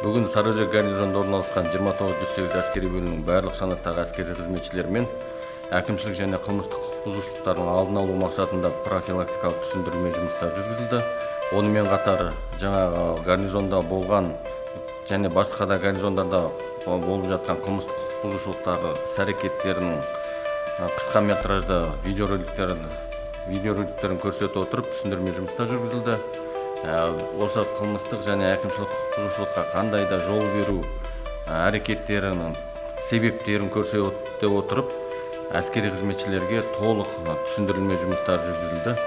Бүгін Сарыөзек гарнизонында орналасқан 2908 әскери бөлімінің барлық санаттағы әскери қызметшілерімен әкімшілік және қылмыстық құқық бұзушылықтардың алдын алу мақсатында профилактикалық түсіндірме жұмыстары жүргізілді. Онымен қатар жаңағы гарнизонда болған және басқа да гарнизондарда болып жатқан қылмыстық құқық бұзушылықтары іс әрекеттерінің қысқа метражды видеороликтерін көрсете отырып, түсіндірме жұмыстар жүргізілді. Осы қылмыстық және әкімшілік құқық бұзушылыққа қандай да жол беру әрекеттерінің себептерін көрсете отырып, әскери қызметшілерге толық түсіндірілме жұмыстары жүргізілді.